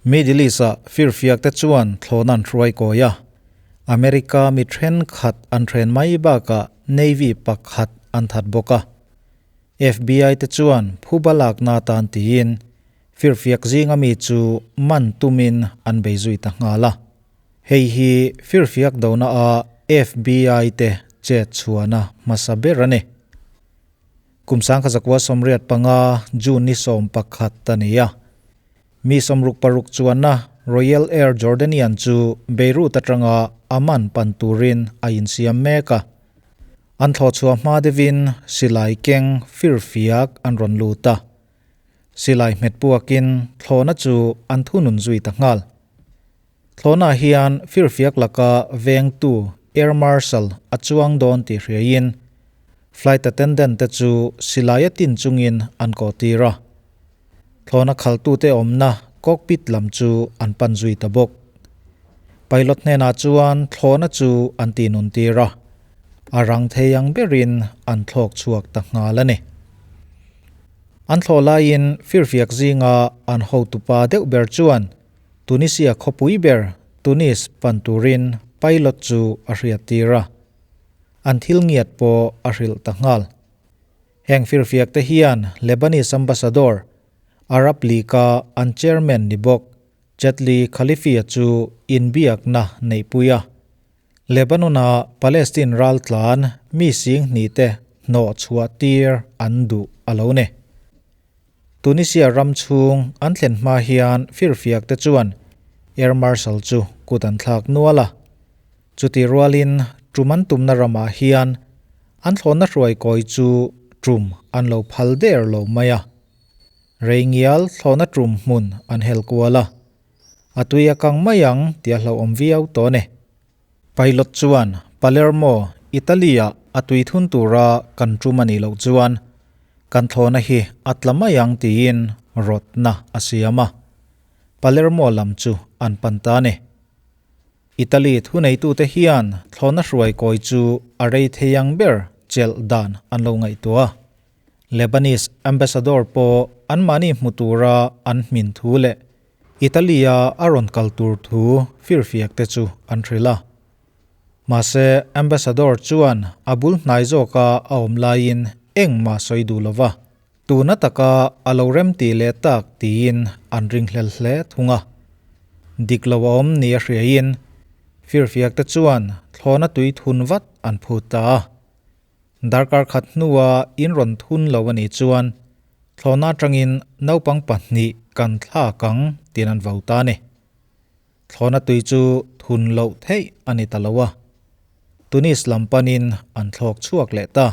Middle East-ah firfiakte chuan thlawhna an hruai kawi a, America mi thenkhat an then mai bakah Navy pakhat an that bawk a. FBI te chuan phuba lakna atan tiin firfiak zinga mi chu man tumin an bei zui ta nghal a. Hei hi firfiak dona a FBI te chet chhuahna hmasa ber a ni. Kum 1985 June ni 11 a ni a. Mi 66 chuanna Royal Air Jordanian chu Beirut atanga Amman pan turin a insiam mek a. An thlawhchhuah hma deuhin silai keng firfiak an rawn lut a. Silai hmet puakin thlawhna chu an thunun zui ta nghal. Thlawhna hian firfiak laka vengtu Air Marshal a chuang dawn tih hriaiin flight attendant te chu silai a tin chungin an kawhtir a. Thlawhna khaltute awmna cockpit lam chu an pan zui ta bawk. Pilot hnenah chuan thlawhna chu an tinun tir a, a rang thei ang berin an thlawk chhuak ta nghal a ni. An thlawh laiin firfiak zinga an hotupa deuh ber chuan Tunisia khawpui ber Tunis pan turin pilot chu a hriat tir a, an thil ngiat pawh a hrilh ta nghal. Heng firfiak te hian Lebanese Ambassador, Arab League-a an chairman ni bawk Chadli Khalifi-a chu inbiakna neihpui a. Lebanon-a Palestine raltlan mi sing hnih te hnawh chhuah tir an duh a lo ni. Tunisia ram chhung an thlen hma hian firfiak te chuan Air Marshal chu kut an thlak nual a. Chuti rualin tum an tumna ramah hian an thlawhna hruai kawi chu tum an lo phal der lo mai a. Reingial thlawhna tum hmun an hel kual a, a tui a kang mai ang tih a hlauhawm viau tawh a ni. Pilot chuan Palermo, Italy-ah a tui thun tura kan tum a nih loh chuan kan thlawhna hi a tla mai ang tiin rawtna a siam a. Palermo lam chu an pan ta a ni. Italy thuneitute hian thlawhna hruai kawi chu a rei thei ang ber chelh dan an lo ngaihtuah a. Lebanese ambassador pawh anmahni hmu tura an hmin thu leh Italy-a a rawn kal tur thu firfiak te chu an hrilh a. Mahse, ambassador chuan a bul hnai zawka a awm laiin engmah sawi duh lo va, tuna taka a lo remti leh tak tiin an ringhlel hle thung a. Dik lo a awm ni a hriaiin firfiak te chuan thlawhna tui thun vat an phut ta a. Darkar khat hnua in rawn thun lo a nih chuan thlawhna atangin naupang pahnih kan thlak ang tiin an vo ta a ni. Thlawhna tui chu thun loh theih a ni ta lo a. Tunis lam panin an thlawk chhuak leh ta.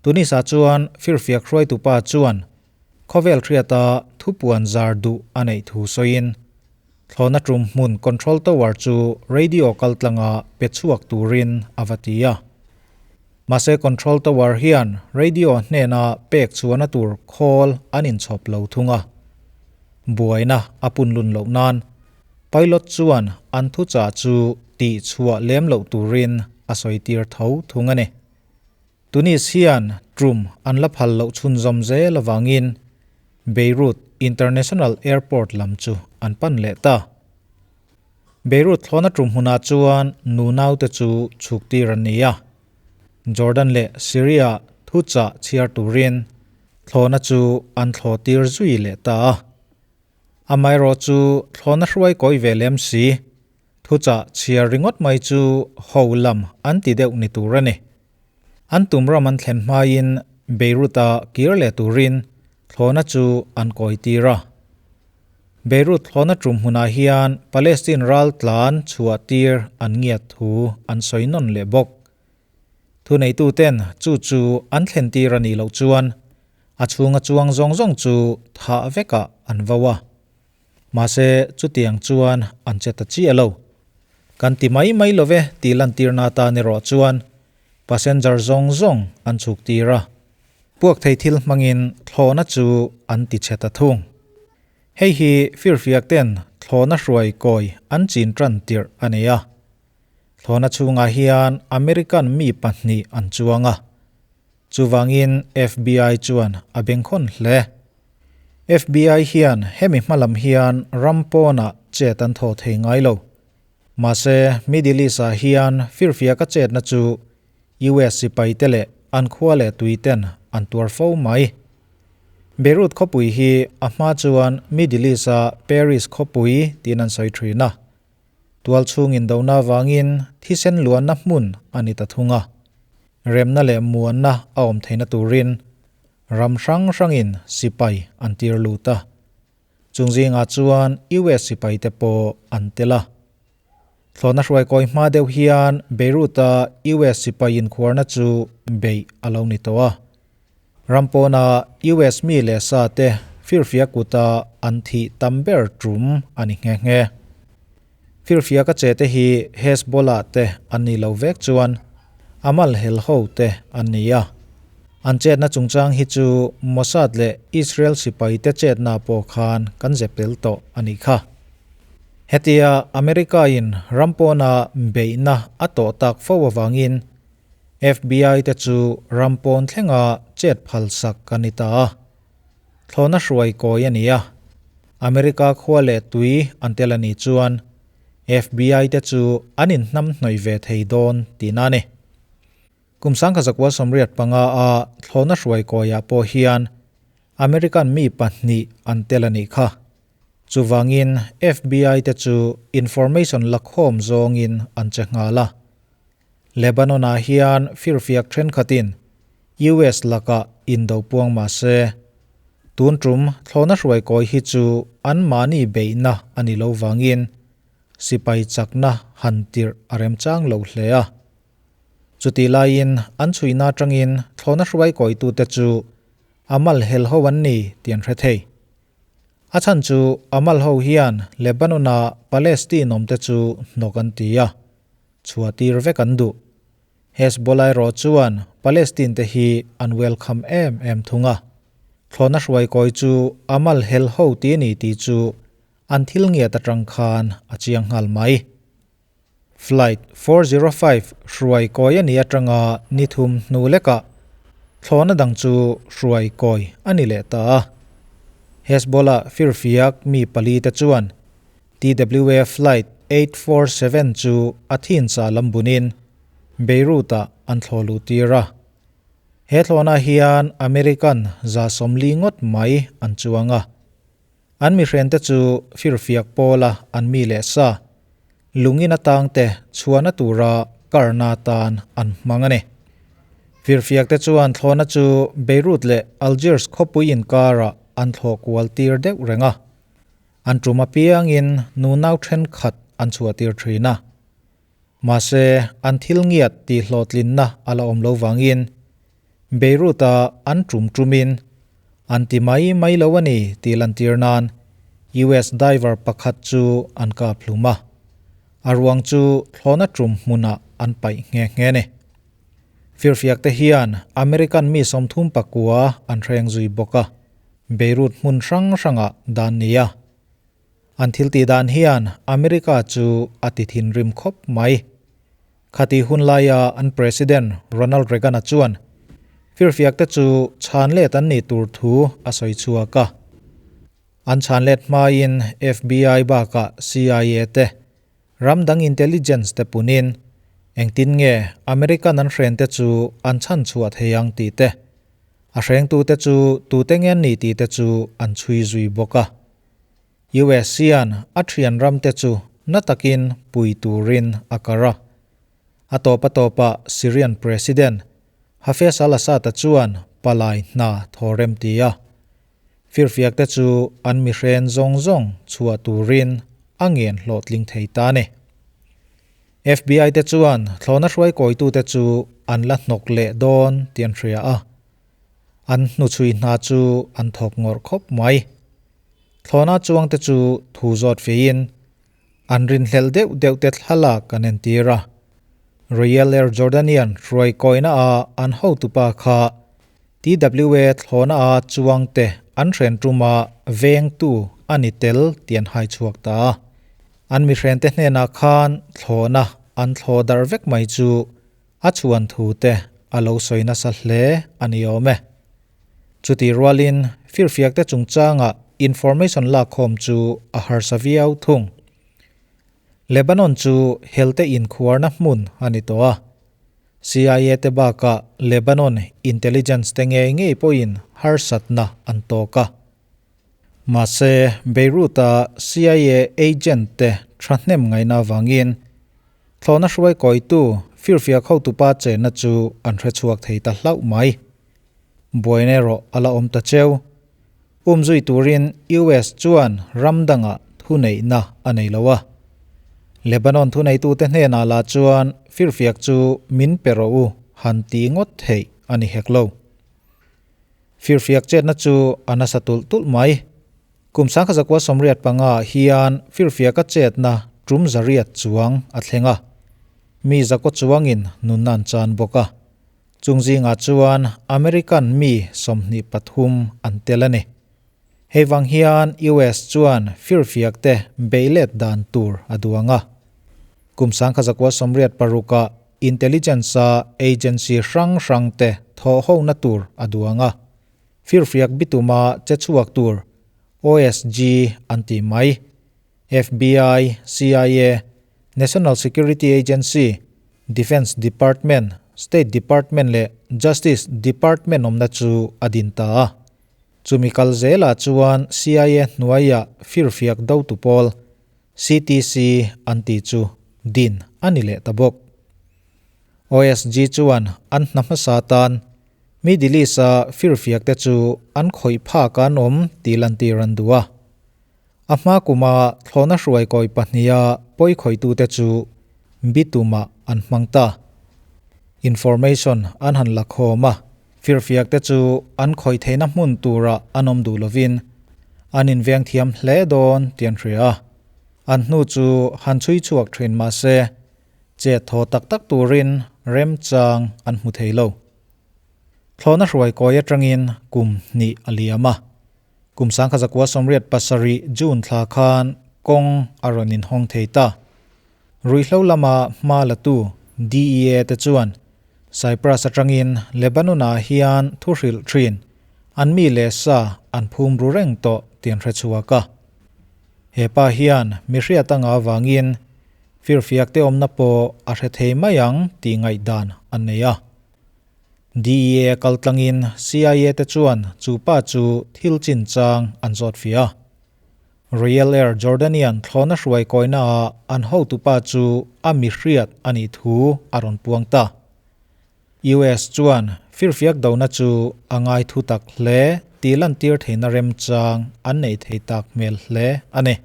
Tunis-ah chuan firfiak hruaitupa chuan khawvel hriata thupuan zar duh a neih thu sawiin, thlawhna tum hmun control tower chu radio kaltlanga pe chhuak turin a va ti a. Mahse control tower hian radio hnena pek chhuahna tur khawl an inchhawp lo thung a. Buaina a punlun loh nan pilot chuan an thuchah chu tih chhuah lem loh turin a sawi tir tho thung a ni. Tunis hian tum an la phal loh chhunzawm zel avangin Beirut International Airport lam chu an pan leh ta. Beirut thlawhna tum hmunah chuan nunaute chu chhuk tir an ni a. Jordan leh Syria thuchah chhiar turin thlawhna chu an thlawh tir zui leh ta a. Amaherawh chu thlawhna hruai kawi ve lem si. Thuchah chhiar ringawt mai chu ho lam an ti deuh ni tur a ni. An tum ram an thlen hmain Beirut-a kir leh turin thlawhna chu an kawi tir a. Beirut thlawhna tum hmunah hian Palestine ral tlan chhuah tir an ngiat thu an sawi nawn leh bawk. Thuneituten chu chu an thlen tir a nih loh chuan a chhunga chuang zawng zawng chu thah vekah an vo a. Mahse, chutiang chuan an che ta chiah lo. Kan ti mai mai lo ve tih lantirna atan erawh chuan passenger zawng zawng an chhuk tir a, puak thei thil hmangin thlawhna chu an ti chhe ta thung. Hei hi firfiak ten thlawhna hruai kawi an chin tan tirh a ni a. Thlawhna chhungah hian American mi pahnih an chuang a. Chuvangin FBI chuan a bengkhawn hle. FBI hian hemi hmalam hian ram pawnah chet an thaw thei ngai lo. Mahse, Middle East-ah hian firfiaka chetna chu US sipaite leh an khua leh tuiten an tuar fo mai. Beirut khawpui hi a hma chuan Middle East-a Paris khawpui tiin an sawi thin a. Tual chhung indona avangin thisen luanna hmun a ni ta thung a. Remna leh muanna a awm theihna turin ram hrang hrangin sipai an tir lut a. Chung zingah chuan US sipaite pawh an tel a. Thlawhna hruaikawi hma deuh hian Beirut-a US sipai inkhuarna chu beih a lo ni tawh a. Ram pawna US mi leh sa te firfiak kuta an thih tam ber tum a ni nghe nghe. Firfiak a che te hi Hezbollah te an nih loh vek chuan Amal hel ho te an ni a. An chetna chungchang hi chu Mossad leh Israel sipai te chetna pawh khan kan zep tel tawh a nih kha. Hetia America in ram pawna beihna a tawh tak fo avangin FBI te chu ram pawn thlenga chet phal sak a ni ta a. Thlawhna hruai kawi a ni a. America khua leh tui an tel a nih chuan FBI te chu an inhnam hnawih ve thei dawn tihna a ni. Kum 1985 a thlawhna hruai kawiah pawh hian American mi pahnih an tel a nih kha. Chuvangin FBI te chu information lakhawm zawngin an che nghal a. Lebanon-ah hian firfiak thenkhatin US lakah indo puang mah se, tun tum thlawhna hruaikawi hi chu anmahni beihna a ni lo vangin sipai chakna han tirh a remchang lo hle a. Chutih laiin an chhuihna atangin thlawhna hruaikawitute chu a mal hel ho an ni tih an hre thei. A chhan chu Amal ho hian Lebanon-a Palestine awmte chu hnawk an ti a. Chhuah tir vek an duh. Hezbollah erawh chuan Palestine te hi an welcome em em thung a. Thlawhna hruaikawi chu Amal hel ho ti a ni tih chu an thil ngiat atang khan a chiang nghal mai. Flight 405 hruaikawi a nih atanga ni thum hnu lekah thlawhna dang chu hruaikawi a ni leh ta a. Hezbollah firfiak mi pali te chuan TWA Flight 847 chu a thinsa lam bunin Beirut-ah an thlawh luh tir a. He thlawhna hian American 140 ngawt mai an chuang a. An mihrente chu firfiak pawla an mi leh sa, lungin atangte chhuahna tura karna atan an hmang a ni. Firfiakte chuan thlawhna chu Beirut leh Algiers khawpui inkarah an thlawh kual tir deuh reng a. An tum apiangin nunau thenkhat an chhuah tir thin a. Mahse, an thil ngiat tih hlawhtlinna a la awm lo vangin Beirut-a an tum tumin an ti mai mai lo a ni tih lantir nan US diver pakhat chu an kap hlum a. A ruang chu thlawhna tum hmunah an paih nghe nghe a ni. Firfiakte hian American mi 39 an hreng zui bawk a. Beirut hmun hrang hrangah dan ni a. An thil tih dan hian America chu a ti thinrim khawp mai. Khati hun laia an President Ronald Reagan-a chuan firfiakte chu chhan let an nih tur thu a sawi chhuak a. An chhan let hmain FBI bakah CIA te, ram dang intelligence te punin engtin nge American an hrente chu an chhan chhuah thei ang tih te, A hrengtute chu tute nge an nih tih te chu an chhui zui bawk a. US hian a thian ramte chu na takin pui turin a kar a. A tawp a tawpah Syrian President Hafez al-Assad-a chuan palai hna thaw rem ti a. Firfiakte chu an mihren zawng zawng chhuah turin a ngen hlawhtling thei ta a ni. FBI te chuan thlawhna hruaikawitute chu an la hnawk leh dawn tih an hria a. An hnuchhui hna chu an thawk ngawrh khawp mai. Thlawhna chuangte chu thu zawt feiin an rinhlelh deuh deuh te thlalak an entir a. Royal Air Jordanian hruaikawina a an hotupa kha TWA thlawhna a chuangte an hren tuma vengtu a ni tel tih an hai chhuak ta a. An mihrente hnenah khan thlawhna an thlawh darh vek mai chu a chhuan thu te a lo sawi nasa hle a ni awm e. Chutih rualin firfiakte chungchanga information lakkhawm chu a harsa viau thung. Lebanon chu helte inkhuarna hmun a ni tawh a. CIA te bakah Lebanon intelligence te ngei ngei pawhin harsatna an tawk a. Mahse, Beirut-a CIA agent te thahnem ngaihna avangin thlawhna hruai kawitu firfiak hotupa chenna chu an hrechhuak thei ta hlauh mai. Buaina erawh a la awm ta cheu. Umzui turin US chuan ram dangah thuneihna a nei lo a. Lebanon thuneitute hnenah lah chuan firfiak chu min pe rawh u han ti ngawt theih a ni hek lo. Firfiak chetna chu a nasa tulh tulh mai. Kum 1985 hian firfiaka chetna tum zariat chuang a thleng a. Mi zakaw chuangin nunna an chan bawk a. Chung zingah chuan American mi 23 an tel a ni. Hei vang hian US chuan firfiak te beihlet dan tur a duang a. Kum 1986 Intelligence a agency hrang hrang te thawh hona tur a duang a. Firfiak bituma che chhuak tur OSG an ti mai. FBI, CIA, National Security Agency, Defence Department, State Department leh Justice Department awmna chu a din ta a. Chumi kal zelah chuan CIA hnuaiah firfiak dotu pawl CTC an tih chu din a ni leh ta bawk. OSG chuan an hna hmasa tan Middle East-a firfiak te chu an khawih phak an awm tih lantir an duh a. A hma kuma thlawhna hruai kawi pahniha pawi khawitute chu bitumah an hmang ta. Information an han la khawm a, firfiak te chu an khawih theihna hmun turah an awm duh lovin an inveng thiam hle dawn tih an hria a. An hnu chu han chhui chhuak thin mah se, chet thaw tak tak turin remchang an hmu thei lo. Thlawhna hruai kawi atangin kum hnih a liam a. Kum 1987 June thla khan kawng a rawn inhawng thei ta. Ruihhlo lama hma latu DEA te chuan Cyprus atangin Lebanon-ah hian thu hrilh thin an mi leh sa an phum ru reng tawh tih an hre chhuak a. He pa hian mi hriat anga avangin firfiak te awmna pawh a hre thei mai ang tih ngaihdan an nei a. DEA kaltlangin CIA te chuan chu pa chu thil chinchang an zawt fiah a. Royal Air Jordanian thlawhna hruai kawina ah an hotupa chu a mi hriat a nih thu a rawn puang ta. US chuan firfiak dona chu a ngai thu tak hle tih lantir theihna remchang an neih thei tak hmel hle a ni.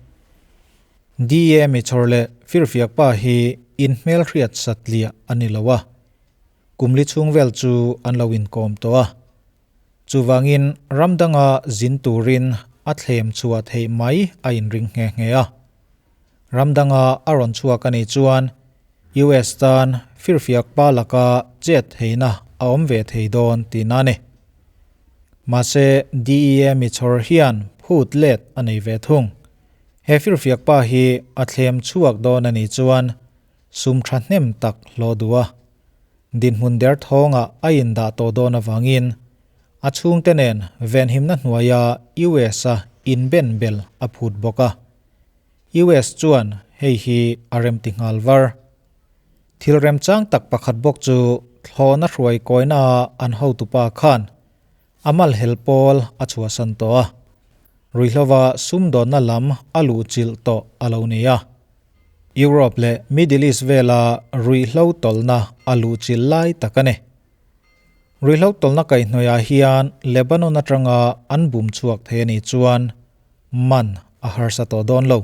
DEA mi chhawr leh firfiak pa hi inhmel hriat satliah a ni lo a, kum li chhung vel chu an lo inkawm tawh a. Chuvangin ram danga zin turin a thlem chhuah theih mai a inring nghe nghe a. Ram danga a rawn chhuak a nih chuan US tan firfiak pa laka chet theihna a awm ve thei dawn tihna a ni. Mahse DEA mi chhawr hian phut let a nei ve thung. He firfiak pa hi a thlem chhuak dawn a nih chuan sum thahnem tak hlawh duh a. Dinhmun derthawngah a indah tawh dawn avangin a chhungte nen venhimna hnuaia US-a inben bel a phut bawk a. US chuan hei hi a remti nghal var. Thil remchang tak pakhat bawk chu thlawhna hruai kawinaah an hotupa khan a mal hel pawl a chhuahsan tawh a. Ruihhlova sumdawnna lam a luhchilh tawh a lo ni a. Europe leh Middle East vela ruihhlo tawlhna a luhchilh lai tak a ni. Ruihhlo tawlhna kaihhnawihah hian Lebanon atanga an bum chhuak thei a nih chuan man a harsa tawh dawn lo.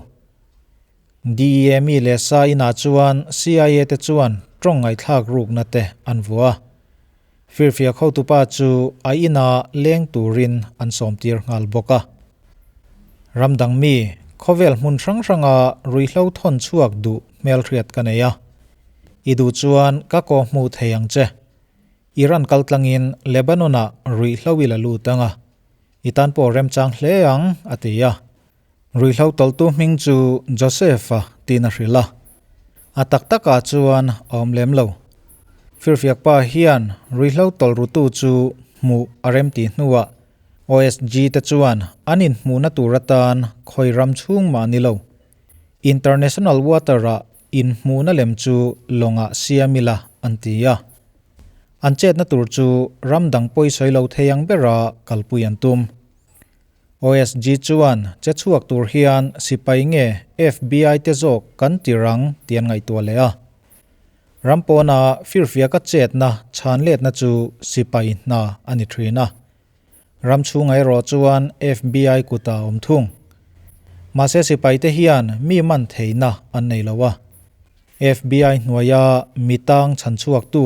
DEA mi leh sa inah chuan CIA te chuan tawng ngaihthlak rukna te an vuah a. Firfiak hotupa chu a ina leng turin an sawmtir nghal bawk a. Ram dang mi, khawvel hmun hrang hranga ruihhlo thawn chhuak duh hmelhriat ka nei a. I duh chuan ka kaw hmuh thei ang che. Iran kal tlangin Lebanon-ah ruihhlo i la lut ang a. I tan pawh remchang hle ang, a ti a. Ruihhlo tawlhtu hming chu Joseph-a tiin a hrilh a. A tak takah chuan a awm lem lo. Firfiak pa hian ruihhlo tawlh rutu chu hmuh a rem tih hnuah OSG te chuan an inhmuhna tur atan khawi ram chhung mah ni lo, International water-ah inhmuhna lem chu lawngah siam ila an ti a. An chetna tur chu ram dang pawisawi lo thei ang bera kalpui an tum. OSG chuan che chhuak tur hian sipai nge FBI te zawk kan ti rang tih an ngaihtuah leh a. Ram pawna firfiaka chetna chhan letna chu sipai hna a ni thin a. Ram chhunga erawh chuan FBI kuta awm thung. Mahse sipai te hian mi man theihna an nei lo a. FBI hnuaia mi tang chhan chhuaktu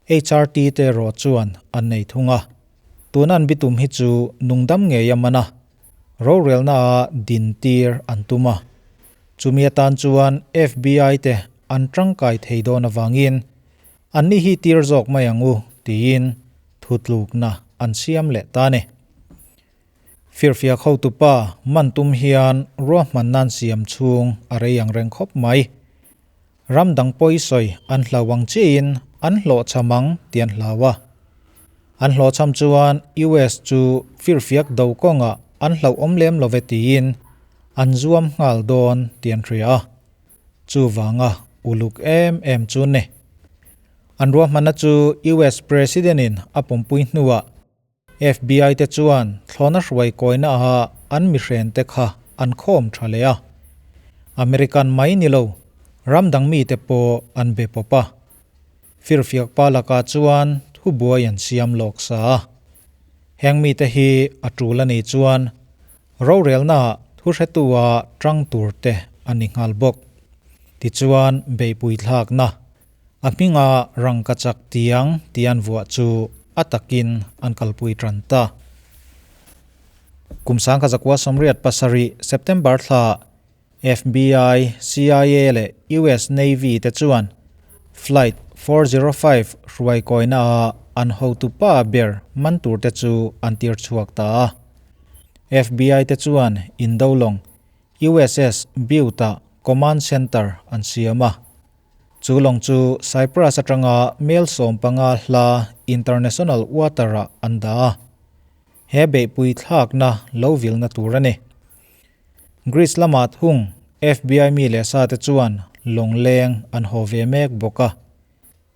HRT te erawh chuan an nei thung a. Tuna an bitum hi chu nungdam ngei a man a, rorelna a din tir an tum a. Chumi atan chuan FBI te an tangkai thei dawn avangin anni hi tir zawk mai ang u tiin thutlukna an siam leh ta a ni. Firfiak hotupa man tum hian ruahmanna an siam chhung a rei ang reng khawp mai. Ram dang pawisawi an hlau ang chiahin an hlawhchham ang tih an hlau a. An hlawhchham chuan US chu firfiak do kawngah an hlauhawm lem lo ve tiin an zuam nghal dawn tih an hria a. Chuvanga uluk em em chu ni. An ruahmanna chu US President-in a pawmpui hnuah FBI te chuan thlawna hruai kawina ah an mihren te kha an khawm tha leh a. American mai ni lo, ram dang mite pawh an be pawp a. Firfiak pa lakah chuan thubuai an siam lawk sa a. Heng mite hi a tul a nih chuan rorelna ah thuhretu ah tang tur te a ni nghal bawk. Tichuan beihpui thlakna A hminga rangkachak tiang tih an vuah chu a takin an kalpui tan ta. Kum 1987 September thla FBI, CIA leh US Navy te chuan Flight 405 hruaikawina ah an hotupa ber man tur te chu an tir chhuak ta a. FBI te chuan Indolong USS Butte-ah Command Center an siam a. Chu lawng chu Cyprus atanga mel 15 hla international water-ah an dah a. He beihpui thlakna lo vilna tur a ni. Greece lamah thung FBI mi leh sa te chuan lawng leng an haw ve mek bawk a.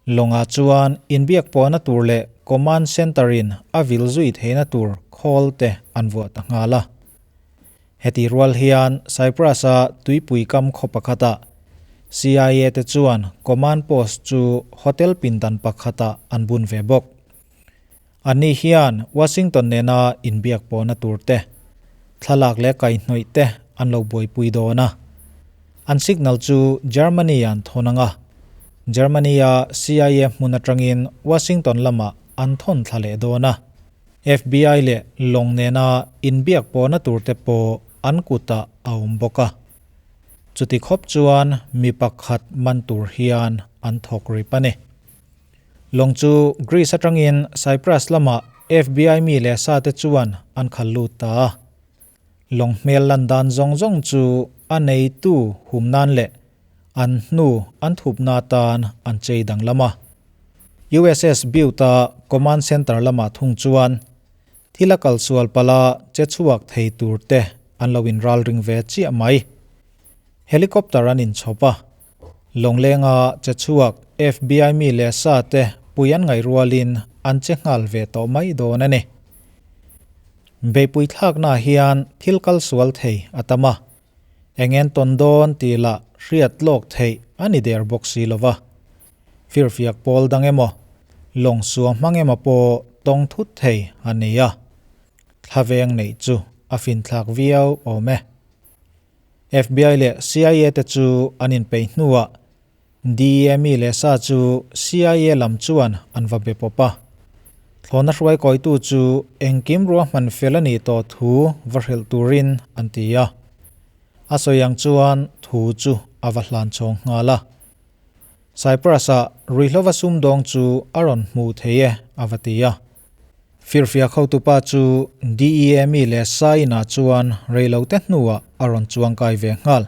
Lawngah chuan inbiak pawhna tur leh command center-in a vil zui theihna tur khawl te an vuah ta nghal a. Heti rual hian Cyprus-a tuipui kam khaw pakhatah CIA te chuan command post chu hotel pindan pakhatah an bun ve bawk. Anni hian Washington nena inbiak pawhna tur te, thlalak leh kaihhnawih te an lo buaipui dawn a. An signal chu Germany an thawn ang a, Germany-a CIA hmun atangin Washington lamah an thawn thla leh dawn a. FBI leh lawng nena inbiak pawhna tur te pawh an kutah a awm bawk a. Chuti khawp chuan mi pakhat man tur hian an thawk rip a ni. Lawng chu Greece atangin Cyprus lamah FBI mi leh sa te chuan an khal lut ta a. Lawng hmel lan dan zawng zawng chu a neitu hum nan leh an hnu an thupna atan an chei danglam a. USS Butte-a Command Center lamah thung chuan thil a kal sual palh a che chhuak thei tur te an lo inralring ve chiah mai. Helicopter an inchhawp a, lawnglenga che chhuak FBI mi leh sa te pui an ngaih rualin an che nghal ve tawh mai dawn a ni. Beihpui thlaknaah hian thil kal sual thei a tam a, eng en tawn dawn tih lah hriat lawk theih a ni der bawk si lo va. Firfiak pawl dang emaw, lawng sua hmang emaw pawh tawng thut thei a ni a, thlaveng neih chu a finthlak viau awm e. FBI leh CIA te chu an inpeih hnuah DEA mi leh sa chu CIA lam chuan an va be pawp a. Thlawhna hruaikawitu chu engkim ruahman fel a nih tawh thu va hrilh turin an ti a. A sawi ang chuan thu chu a va hlan chhawng nghal a. Cyprus-ah ruihhlova sumdawng chu a rawn hmuh thei e a va ti a. Firfiak hotupa chu DEA mi leh sa inah chuan reilote hnuah a rawn chuangkai ve nghal.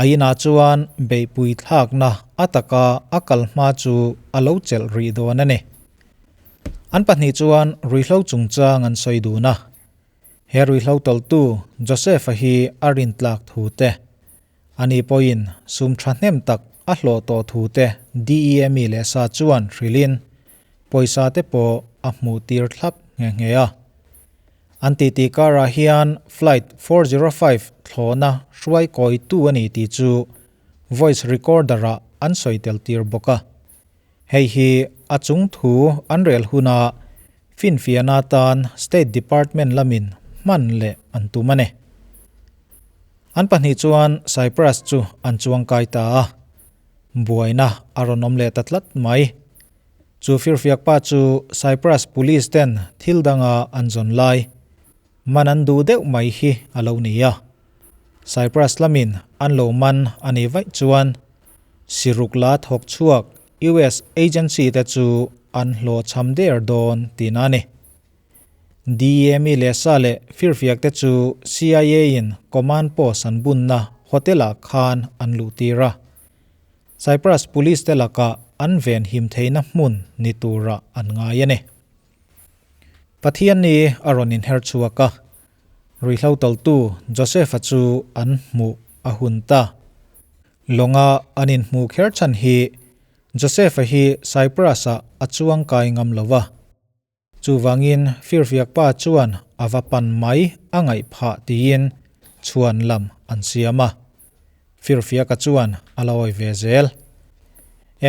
A inah chuan beihpui thlakna a taka a kal hma chu a lo chelh rih dawn a ni. An pahnih chuan ruihhlo chungchang an sawi dun a. He ruihhlo tawlhtu Joseph-a hi a rintlak thu te, ani pawhin sum thahnem tak a hlawh tawh thu te DEA mi leh sa chuan hrilhin pawisa te pawh a hmuh tir thlap nghe nghe a. An titi karah hian Flight 405 thlawhna hruai kawitu a ni tih chu voice recorder-ah an sawi tel tir bawk a. Hei hi a chung thu an rel huna finfiahna atan State Department lamin hman leh an tum a ni. An pahnih chuan Cyprus chu an chuangkai ta a, buaina a rawn awm leh ta tlat mai. Chu firfiak pa chu Cyprus Police ten thil danga an zawn lai man an duh deuh mai hi a lo ni a. Cyprus lamin an lo man a nih vaih chuan Siruk la thawk chhuak US agency te chu an hlawhchham der dawn tihna a ni. DEA mi leh sa leh firfiak te chu CIA in command post an bunna hotel ah khan an luh tir a. Cyprus police te lakah an ven him theihna hmun ni turah an ngai a ni. Pathian ni a rawn inher chhuak a, ruihhlo tawltu Joseph-a chu an hmuh a hun ta. Lawnga an inhmuh kher chhan hi Joseph-a hi Cyprus-ah a chuang kai ngam lo va. Chuvangin firfiak pa chuan a va pan mai a ngaih phah tiin chhuan lam an siam a. Firfiaka chuan a la awi ve zel.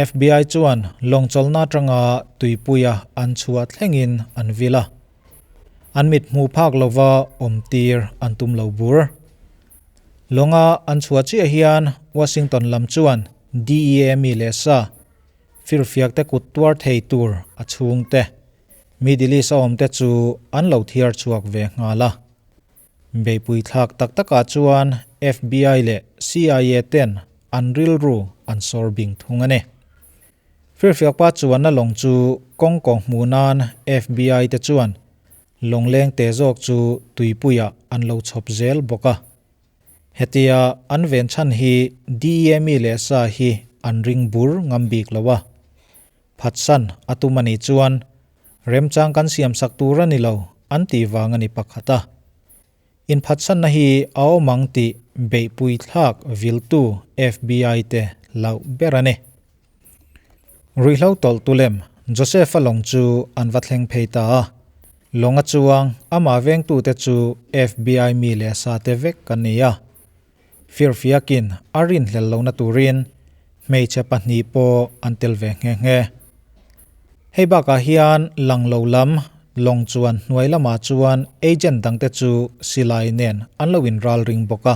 FBI chuan lawng chawlhna atanga tuipuia an chhuah thlengin an vil a. An mit hmuh phak lova awmtir an tum lo bur. Lawnga an chhuah chiah hian Washington lam chuan DEA mi leh sa firfiak te kut tuar thei tur a chhungte, Middle East a awm te chu an lo thiar chhuak ve nghal a. Beihpui thlak tak takah chuan FBI leh CIA ten an rilru an sawr bing thung a ni. Firfiak pa chuanna lawng chu kawng kawng hmuh nan FBI te chuan Lawngleng te zawk chu tuipuiah an lo chhawp zel bawk a. Hetia an ven chhan hi DEA mi leh sa hi an ring bur ngam bik lo a. Phatsan a tum a nih chuan remchang kan siamsak tur a ni lo an tih vang a ni pakhat a. Inphatsanna hi a awm ang tih beihpui thlak viltu FBI te hlauh ber a ni. Ruihhlo tawlh tulem Joseph-a lawng chu an va thleng phei ta a. Lawng a chuang amah vengtute chu FBI mi leh sa te vek an ni a. Firfiakin a rinhlel lohna turin hmeichhe pahnih pawh an tel ve nghe nghe. Hei bakah hian lang lo lam lawng chuan hnuai lamah chuan agent dangte chu silai nen an lo inral ring bawk a.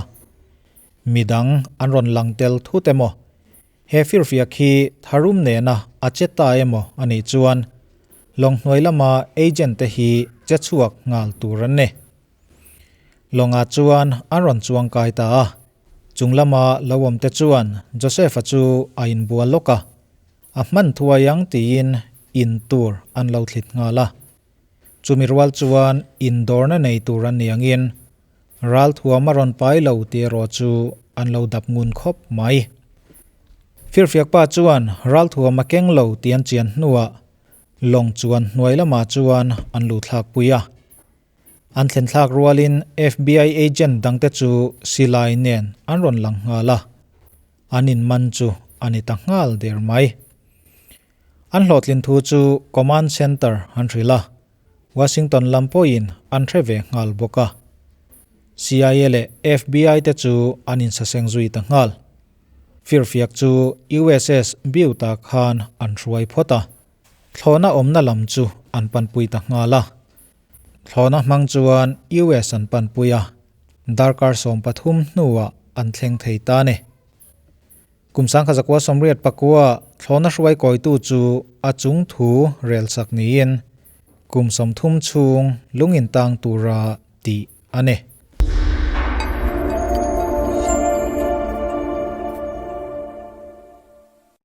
Midang an rawn lang tel thut emaw? He firfiak hi tharum nena a che ta emaw a nih chuan lawng hnuai lama agent te hi che chhuak nghal tur an ni. Lawngah chuan an rawn chuang kai ta a, chung lama lo awm te chuan Joseph-a chu a inbual lawk a, a hman thuai ang tiin in tur an lo thlit nghal a. Chumi rual chuan indawrna nei tur an ni angin Ralthuam a rawn pai lo tih erawh chu an lo dap ngun khawp mai. Firfiak pa chuan ralthuam a keng lo tih an chian hnuah lawng chuan hnuai lamah chuan an luh thlak pui a. An thlen thlak rualin FBI agent dangte chu silai nen an rawn lang nghal a, an inman chu a ni ta nghal der mai. An hlawhtlin thu chu Command Center an hrilh a, Washington lam pawhin an hre ve nghal bawk a. CIA leh FBI te chu an insaseng zui ta nghal. Firfiak chu USS Butte-ah khan an hruai phawt a, thlawhna awmna lam chu an panpui ta nghal a. Thlawhna hmang chuan US an panpui a, darkar 13 hnuah an thleng thei ta a ni. Kum sangkha zakua 89 thlawhna hruai kawitu chu a chung thu rel sak niin kum 30 chhung lung intang tura tih a ni.